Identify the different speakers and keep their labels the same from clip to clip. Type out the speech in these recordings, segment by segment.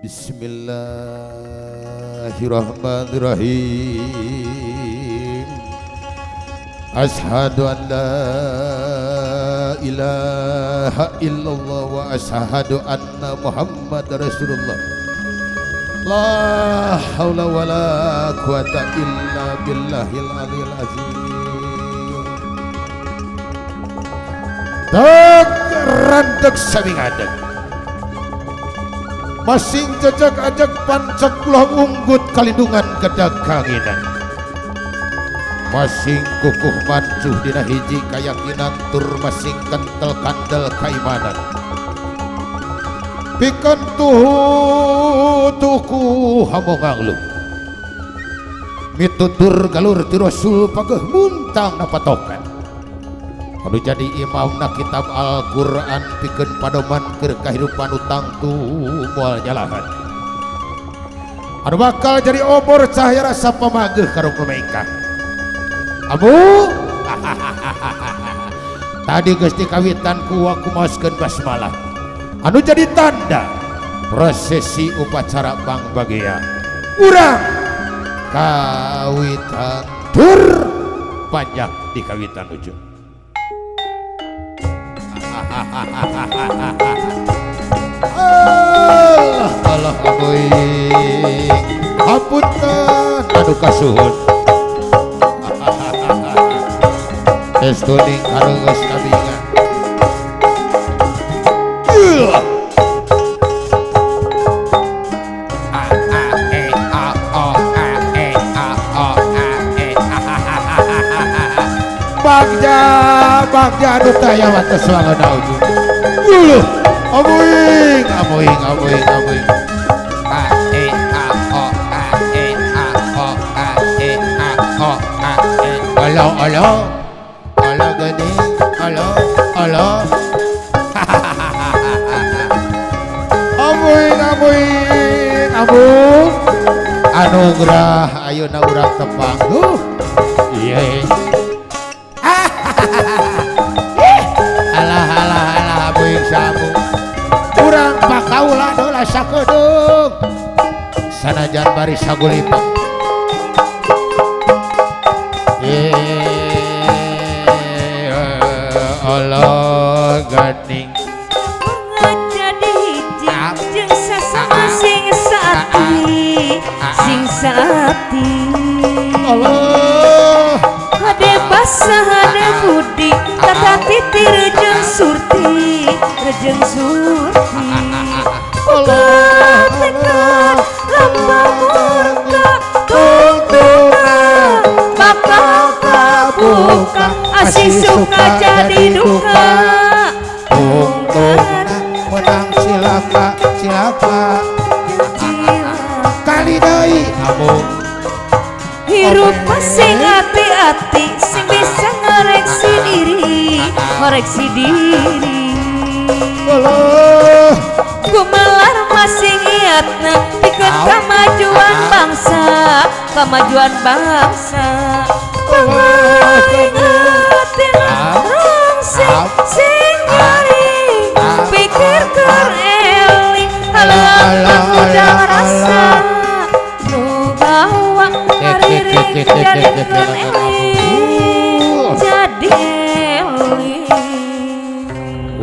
Speaker 1: Bismillahirrahmanirrahim. Ashhadu an la ilaha illallah wa ashhadu anna Muhammad Rasulullah. La haula wa la quwata illa billahil aliyil azim. Tek randek sami ngadeg. Masing jejak ajak pancak ulah unggut kalindungan kedag kanginan. Masing kukuh mancuh dina hiji kayakinan tur masing kentel kandel kaimanan. Pikeun tuhu tuku hamonganglu. Mitutur galur ti Rasul pageuh muntang na patokan. Anu jadi imamna kitab Al-Qur'an pikeun padoman keur kahirupan utang tu moal nyalahan. Anu bakal jadi obor cahaya rasa pamageuh ka mereka. Abu tadi geus dikawitan ku wakumaskeun basmalah. Anu jadi tanda prosesi upacara Pangbagia. Urang kawitan tur panjang di kawitan ujung. Allah Allah abuing hapunten anu kasuhun. Estuning kareungeus kabingan. A A E A O A E A O A E A. Bagja bagja anu taya wates wangeuna ujung. Uluh abuing abuing abuing abuing. A E A O A E A O A E A O A E. Alo alo alo geuning alo alo. Abuing abuing abu anugerah ayeuna urang tepang. Duh ieu. Alah alah alah abuing sabu. Urang pakaula dola sakedeung. Sanajan bari sagulipek. Allah ganing
Speaker 2: jadi hiji jeung sasama sing saati sing saati.
Speaker 1: Allah
Speaker 2: hade basa hade budi tata titir jeung surti jeung surti.
Speaker 1: Allah
Speaker 2: tekad lambang murka tungtungna bakal kabuka asih suka jadi duka.
Speaker 1: Tungtungna menang silaka silaka kali deui amung.
Speaker 2: Hirup sing ati-ati sing bisa ngoreksi diri ngoreksi diri.
Speaker 1: Allah
Speaker 2: gumelar masing iatna pikeun kamajuan bangsa kamajuan bangsa. Pangaingatin rungsing sing nyaring pikir keur eling halangan udang rasa nu bawa ngariring jadikeun eling jadi eling.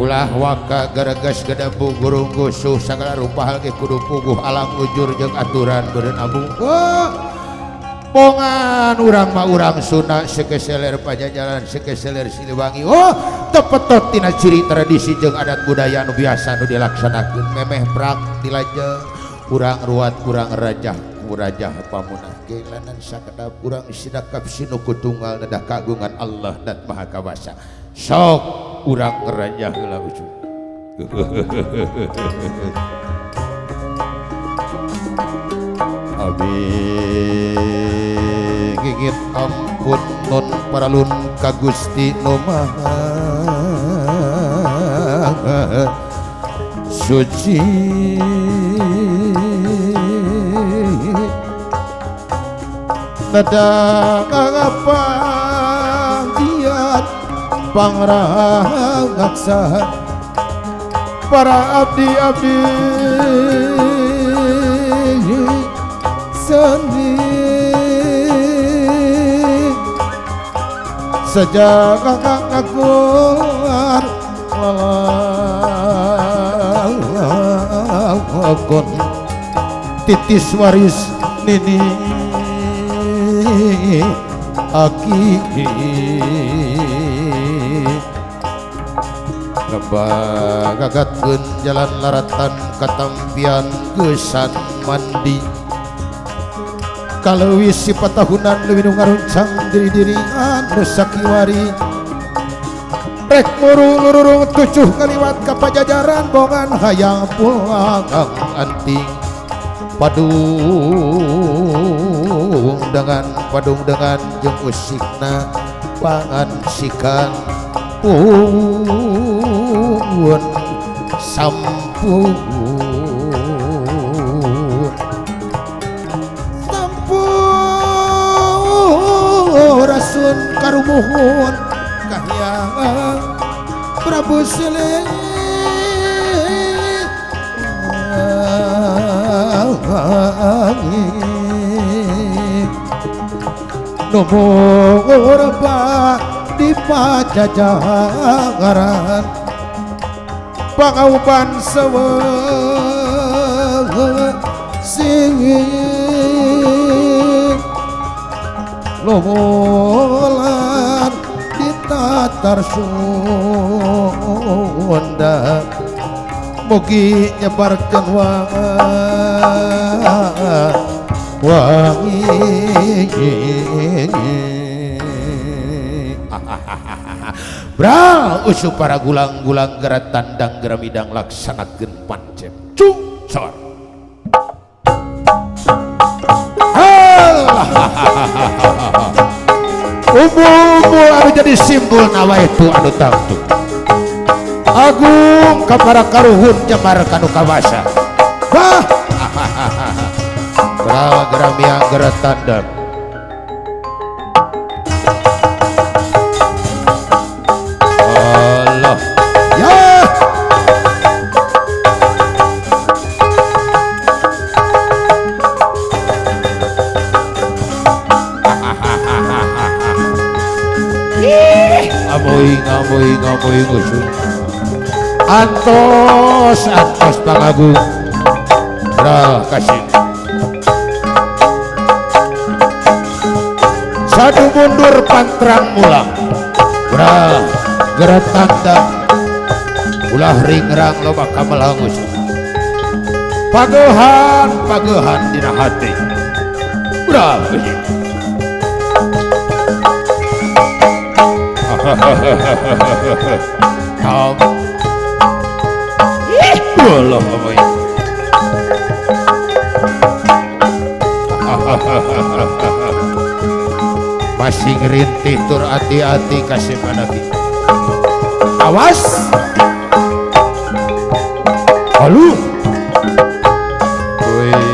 Speaker 1: Ulah waka gereges gedebu gurung gusuh sagala rupa hal ge kudu puguh alam ujur jeung aturan beureun abu. Bongan urang mah urang Sunda sekeseler Pajajaran sekeseler Siliwangi. Oh tepetot tina ciri tradisi jeung adat budaya nu biasa nu dilaksanakeun memeh prak dilajeng urang ruat urang rajah rajah pamunah gelanan sakedap urang sidakap sinuku tunggal nedah kagungan Allah dan Maha Kawasa. Sok urang rajah heula ujung. Abi gigit ampun nun paralun ka Gusti nu Maha Suci. Nada ngapanggian pangrangaksa para abdi-abdi. seni sejak ngakuar lalakon titis waris nini aki gagagatkeun jalan laratan katampian geusan mandi kaleuwih sipatahunan leuwih nu ngaruncang diri-diri anu sakiwari rek muru lururung tujuh kaliwat ka pajajaran bongan hayang pulang anting padung dengan jeung usikna pangansikan pun sampun sampurasun karumuhun kahyangan Prabu Siliwangi numurba di pajajaran pangauban seweng sing lumulan di tatar Sunda mugi nyebarkeun wangi. Bra usup para gulang-gulang gerat tandang geramidang laksanakeun pancep cung sor. Umbul-umbul anu jadi simbol nawaitu anu tangtu agung ka para karuhun jemar kanu kawasa. Wah. Bra geramiang gerat tandang. Allah ya. Amoy amoy amoy usung antos antos pangagung bra kasih satu mundur pantrang mulang bra gerak tandang ulah ringrang loba kamelangus pagehan pagehan dina hati bra kasih. Tom. Allah amoy. Masih ngerintih tur hati-hati kasih manaki. Awas. Halu. Wih.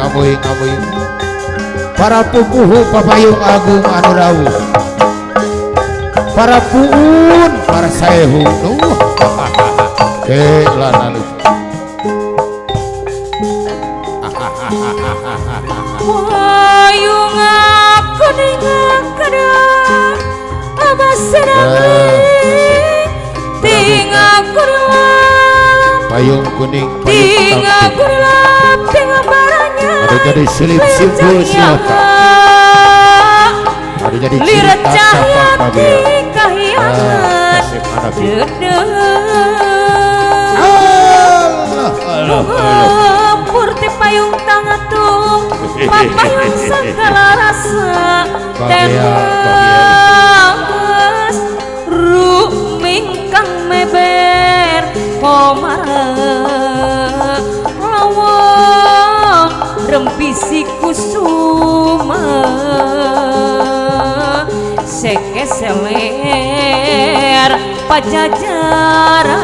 Speaker 1: Amoy para pupuhu papayung agung anu rawuh para puun para saehu nuh lan anu
Speaker 2: wayung aku ningakana amasana tingakuna
Speaker 1: payung kuning payung
Speaker 2: tingakuna
Speaker 1: ada jadi silip simbol silota ada jadi
Speaker 2: lirat
Speaker 1: cerita
Speaker 2: cahaya
Speaker 1: sapang
Speaker 2: di kahyangan
Speaker 1: Allah Allah Allah
Speaker 2: purti payung tangatung papayung segala rasa temas rumingkang meber komara lawan si kusuma sekeseler pajajaran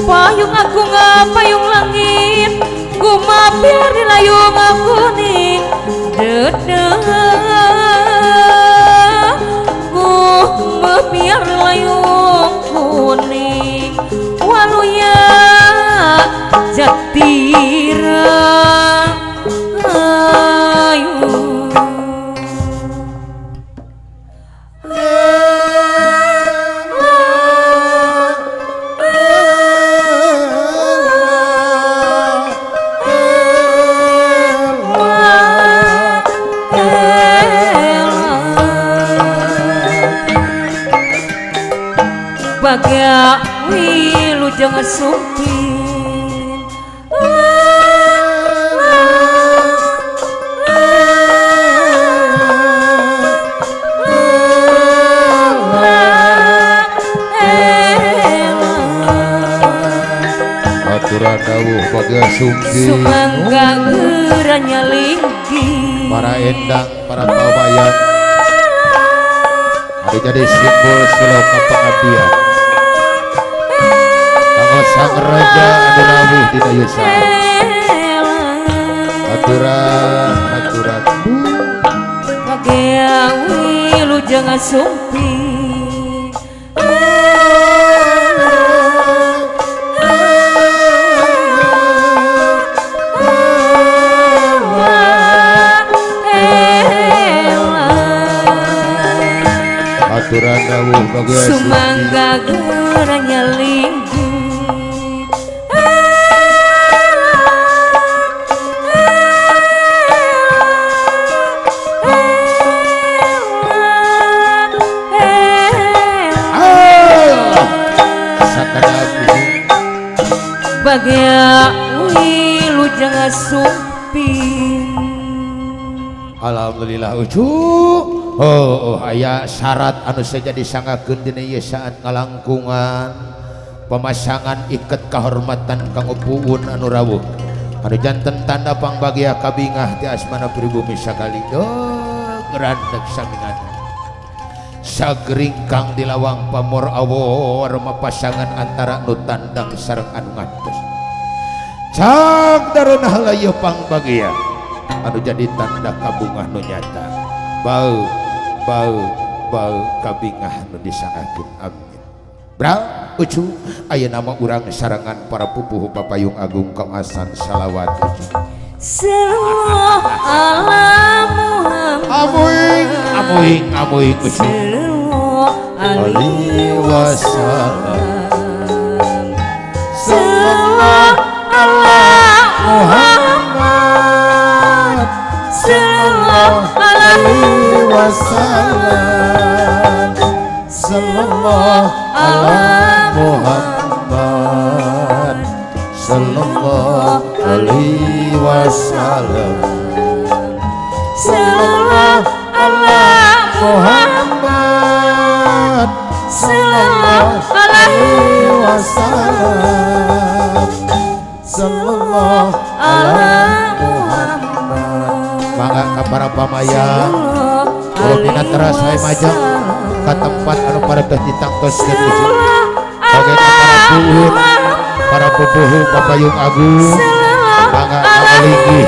Speaker 2: payung agung payung langit gumabiar di layung kuning dedeh gumabiar layung kuning waluya jatira ayu. Baga wilujeng sumping
Speaker 1: aturan dawuh baga sumping
Speaker 2: sumangga geuranya linggih
Speaker 1: para endang para pawayan anu jadi simbol siloka pengabdian kanggo sang raja anu rawuh dina yusa aturan aturan
Speaker 2: bagea wilujeng sumping
Speaker 1: aturan dawuh bagea
Speaker 2: sumangga geuranya linggih bagea wilujeng sumping.
Speaker 1: Alhamdulillah ucu. Oh, aya syarat anu saja disangakeun dina ieu saat ngalangkungan pemasangan iket kahormatan kanggo puun anu rawuh anu janten tanda pangbagia kabingah ti asmana pribumi sakali gerandeg samingan sageringkang di lawang pamor awor mapasangan antara nu tandang sareng anu ngantos cak dareunah layu pangbagia anu jadi tanda kabungah nu nyata bau bau bau kabingah nu disangakeun. Amin. Bra ucu aya nama urang sarangan para pupuhu papayung agung kawasan salawat ucu.
Speaker 2: Sallallahu ala Muhammad.
Speaker 1: Amuing amuing amuing ucu.
Speaker 2: Sallallahu alaihi
Speaker 1: wasallam.
Speaker 2: Sallallahu ala Muhammad. Sallallahu alaihi
Speaker 1: wasallam. Sallallahu ala Muhammad. Sallallahu alaihi wasallam.
Speaker 2: Sallallahu ala
Speaker 1: Muhammad.
Speaker 2: Sallallahu alaihi
Speaker 1: wasallam. Sallallahu ala Muhammad. Mangga ka para pamayang dina teras hae majeng ka tempat anu parebeh ditangtoskeun ucu. Oge ka para puun, para pupuhu papayung agung mangga ngalinggih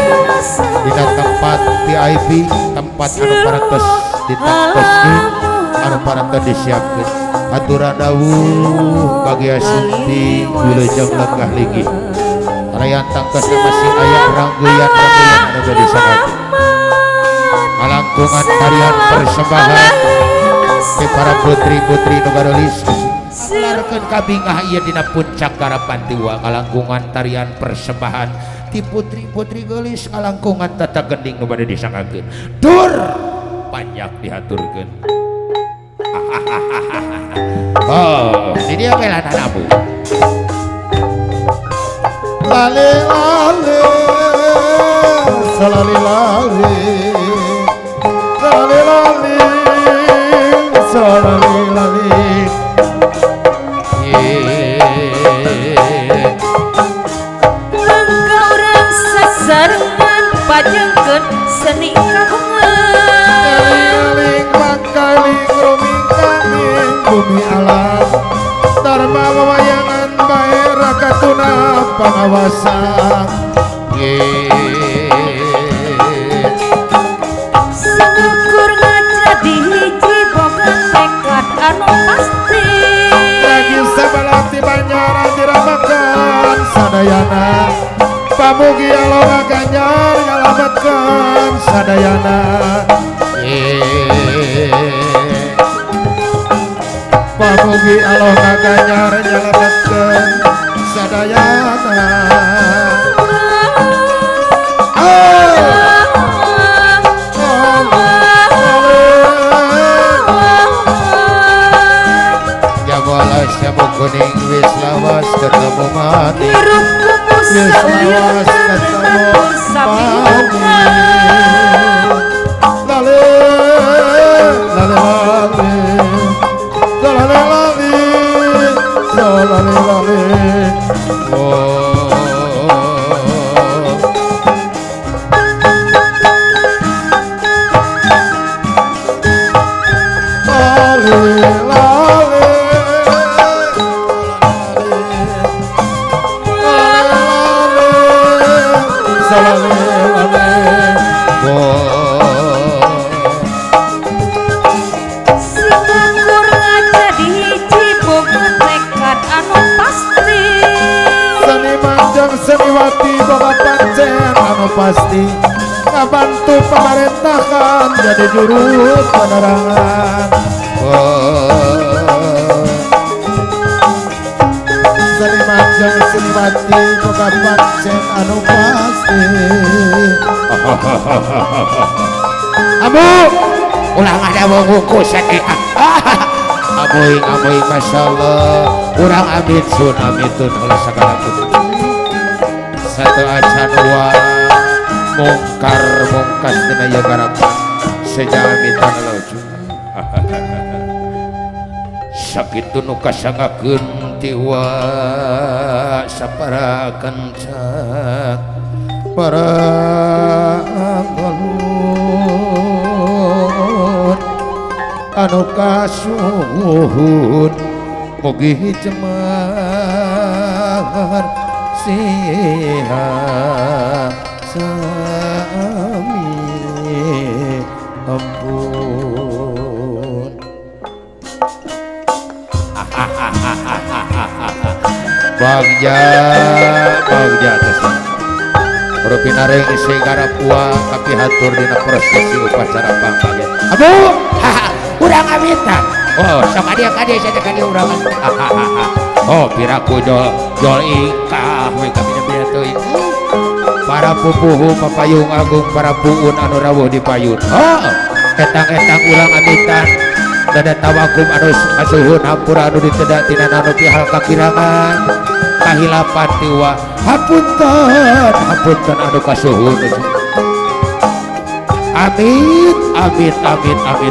Speaker 1: dina tempat VIP, tempat anu parantos ditangtoskeun, anu parantos disiapkeun. Aturan dawuh bagia sumping wilujeng lenggah linggih. Kalayan tangtosna masih aya rangguyan-rangguyan anu bade disanggakeun. Alangkungan tarian persembahan ke para putri-putri nu garolis ngalarkeun kabingah ieu dina puncak garapan tiwa ngalangkungan tarian persembahan ti putri-putri geulis ngalangkungan tata gending nu bade disanggakeun dur banyak dihaturkeun. Oh, di dia welana abu
Speaker 3: lale lale salale lale lale lale salale lale.
Speaker 2: Engkau orang sasaran Ngapajengkeun seni kagungan
Speaker 3: Eling mangkaling ruming kami bumi alam Dharma wawayangan bae rakatuna pangawasan.
Speaker 2: Seukur ngajadi hiji boga tekad anu pasti.
Speaker 3: Lagi sabalati Banjaran diramakan sadayana. Pamugi Allah ngaganjar nyalametkeun sadayana. Pamugi Allah ngaganjar nyalametkeun sadayana.
Speaker 1: Jamu kuning wis lawas ketemu mati.
Speaker 3: Wis lawas ketemu mati. Lale lale lale lale lale lale lale.
Speaker 1: Oh.
Speaker 3: Lale lale
Speaker 2: Seukur ngajadi hiji boga tekad anu pasti.
Speaker 3: Seniman jeung seniwati boga pancen anu pasti ngabantu pemerintahan jadi juru penerangan. Seniman jeung seniwati boga pancen anu pasti.
Speaker 1: Amu ulah ada wong sakieu. Amuing amuing masyaallah urang amin sun amitun ulah sagala kudu. Satu acan wa mungkar mungkas dina ieu garapan sejamitan laju. Sakitu nu kasangakeun ti wa sapara kencak para anggalun anu kasuhun mugi jemar siha sami ampun. Bagja bagja atas rupina reng garap ua kapihatur dina prosesi upacara pangbagian. Abu urang amitan. Oh sok ka dieu sia ka dieu urang. Oh piraku jol jol ingkah we kabina-bina teuing. Para pupuhu papayung agung para puun anu rawuh di payun. Oh etang-etang urang amitan. Dada tawakum anu kasuhun hampura anu diteda tina anu pihal kakirangan kahilapan tiwa hapunten hapunten anu kasuhun. Amin amin amin amin.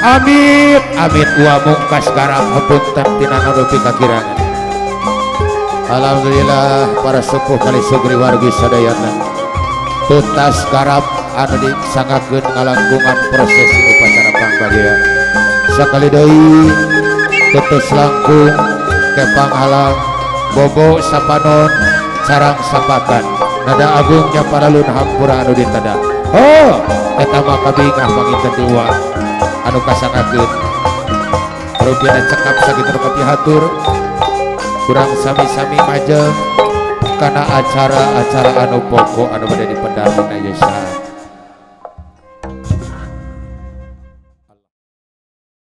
Speaker 1: Amin amin wa mungkas garap hapunten tina anu pikakirangan. Alhamdulillah para sepuh kali sugri wargi sadayana tuntas garap anu disangakeun ngalangkungan prosesi upacara pangbagian. Sakali deui tutus langkung kepang halang bobo sapanon sarang sapakan nada agungnya paralun hampura anu diteda. Oh eta mah kabingah panginten dua anu kasangakeun rupina cekap sakitu nu kapihatur kurang sami-sami majeng kana acara-acara anu pokok anu bade dipendar dina yeuh.